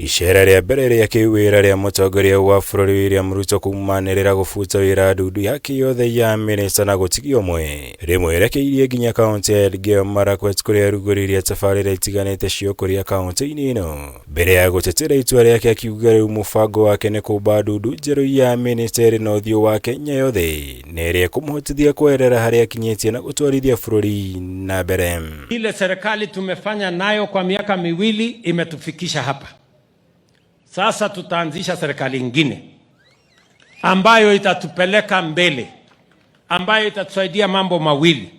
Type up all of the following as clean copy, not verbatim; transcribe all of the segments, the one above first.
Icera rĩa mbere rĩa kĩwĩra rĩa mũtongoria wa bũrũri William Ruto kumanĩrĩra gũbuta wĩra ndundu yake yothe ya mĩnĩsta na gũtigia ũmwe rĩmwerekeirie nginya kaũntĩ ya Elgeyo Marakwet kũrĩa arugũririe tabarĩra itiganĩte cia ũkũria kaũntĩ-inĩ ĩno. Mbere ya gũtetera itua rĩake akiuga rĩu mũbango wake nĩ kũmba ndundu njerũ ya mĩnĩsta ĩrĩ na ũthiũ wa Kenya yothe na ĩrĩa ĩkũmũhotithia kweherera harĩa akinyĩtie na gũtwarithia bũrũri na mbere. Ile serikali tumefanya nayo kwa miaka miwili imetufikisha hapa. Sasa tutaanzisha serikali ingine ambayo itatupeleka mbele, ambayo itatusaidia mambo mawili.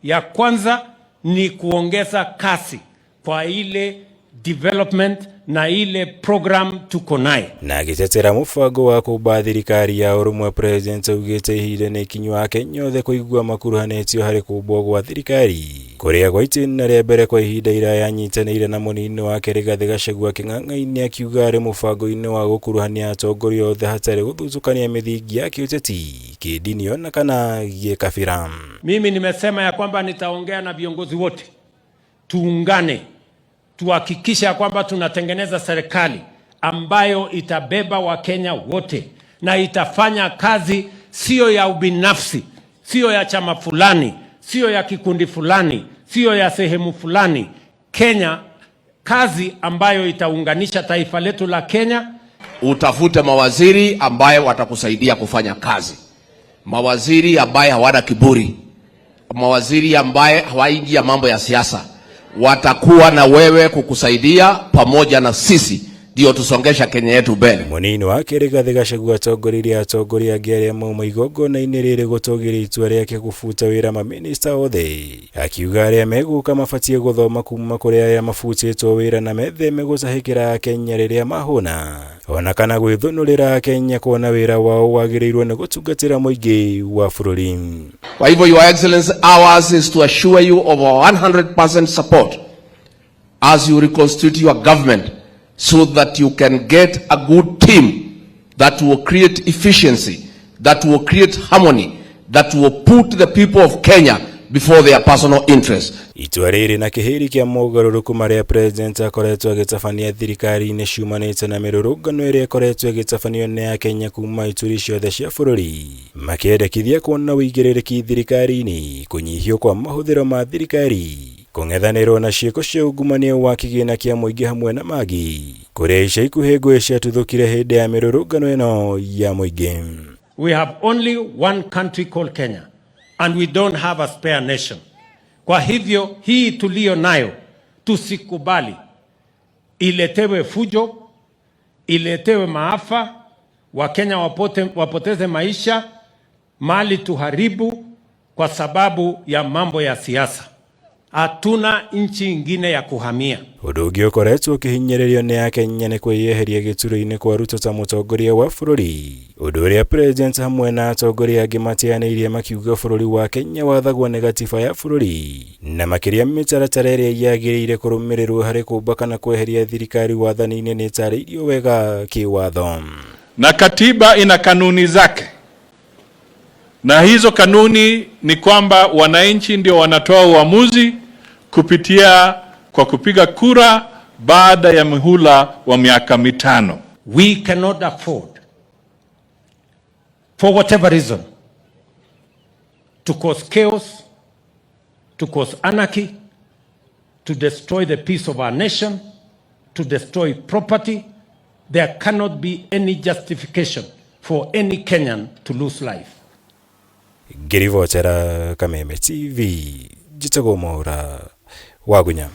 Ya kwanza ni kuongeza kasi kwa ile development na ile program tuko naye. Na agĩtetera mũbango wa kũmba thirikari ya ũrũmwe, President augĩte ihinda nĩ ikinyu Akenya othe kũigua makuruhanĩtio harĩ kũmbwo gwa thirikari kũrĩa gwa itĩna rĩa mbere kwa ihinda iraya anyitanĩire na mũnini wake Rigathĩ Gachagua kĩng'ang'a-inĩ, akiuga arĩ mũbango-inĩ wa gũkuruhania atongoria othe hatarĩ gũthutũkania mĩthingi ya kĩũteti, kĩndini ona kana gĩkabira. Mimi nimesema ya kwamba nitaongea na viongozi wote, tuungane, tuhakikishe ya kwamba tunatengeneza serikali ambayo itabeba Wakenya wote na itafanya kazi sio ya ubinafsi, sio ya chama fulani, sio ya kikundi fulani, sio ya sehemu fulani. Kenya, kazi ambayo itaunganisha taifa letu la Kenya. Utafute mawaziri ambaye watakusaidia kufanya kazi, mawaziri ambaye hawana kiburi, mawaziri ambaye hawaingia mambo ya siasa, watakuwa na wewe kukusaidia pamoja na sisi, ndio tusongesha Kenya yetu mbele. Mũnini wake Rigathĩ Gachagua atongoririe atongoria angĩ arĩa mauma igongona-inĩ rĩrĩ gũtũgĩria itua rĩake gũbuta wĩra mamĩnĩsta othe, akiuga arĩa megũka mabatiĩ gũthoma kuma kũrĩ arĩa mabutĩtwo wĩra na metheme gũtahĩkĩra Akenya rĩrĩa mahũna ona kana gwĩthũnũrĩra Akenya kuona wĩra wao wagĩrĩirwo nĩ gũtungatĩra mũingĩ wa bũrũri. Kwa hivyo, Your Excellency, ours is to assure you of our 100% support as you reconstitute your government so that you can get a good team that will create efficiency, that will create harmony, that will put the people of Kenya before their personal interests. Itua rĩrĩ na kĩhĩri kĩa mogarũrũku marĩa President akoretwo agĩtabania thirikari-inĩ ciumanĩte na mĩrũrũngano ĩrĩa ĩkoretwo ĩgĩtabanio nĩ Akenya kuma ituri ciothe cia bũrũri, makĩendekithia kuona ũigĩrĩrĩki thirikari-inĩ, kũnyihio kwa mahũthĩro ma thirikari, kũng'ethanĩrwo na ciĩko cia ungumania wa kĩgĩna kĩa mũingĩ hamwe na mangĩ, kũrĩa ica ikuhĩ ngũĩ ciatuthũkire hĩndĩ ya mĩrũrũngano ĩno ya mũingĩ. We have only one country called Kenya and we don't have a spare nation. Kwa hivyo hii tuliyo nayo tusikubali iletewe fujo, iletewe maafa, Wakenya wapoteze maisha, mali tuharibu kwa sababu ya mambo ya siasa. Hatuna nchi ingine ya kuhamia. Ũndũ ũngĩ ũkoretwo ũkĩhinyĩrĩrio nĩ Akenya nĩ kwĩyeheria gĩturwa-inĩ kwa Ruto ta mũtongoria wa bũrũri, ũndũ ũrĩa President hamwe na atongoria angĩ mateanĩirie makiuga bũrũri wa Kenya wathagwo nĩ gatiba ya bũrũri na makĩria mĩtaratara ĩrĩa yagĩrĩire kũrũmĩrĩrwo harĩ kũmba kana kweheria thirikari wathani-inĩ nĩ ĩtarĩirio wega kĩwatho. Na katiba ina kanuni zake, na hizo kanuni ni kwamba wananchi ndio wanatoa uamuzi kupitia kwa kupiga kura baada ya muhula wa miaka 5. We cannot afford, for whatever reason, to cause chaos, to cause anarchy, to destroy the peace of our nation, to destroy property. There cannot be any justification for any Kenyan to lose life. Ngĩribotera Kameme TV, njĩtagwo Mwaũra Wagunya.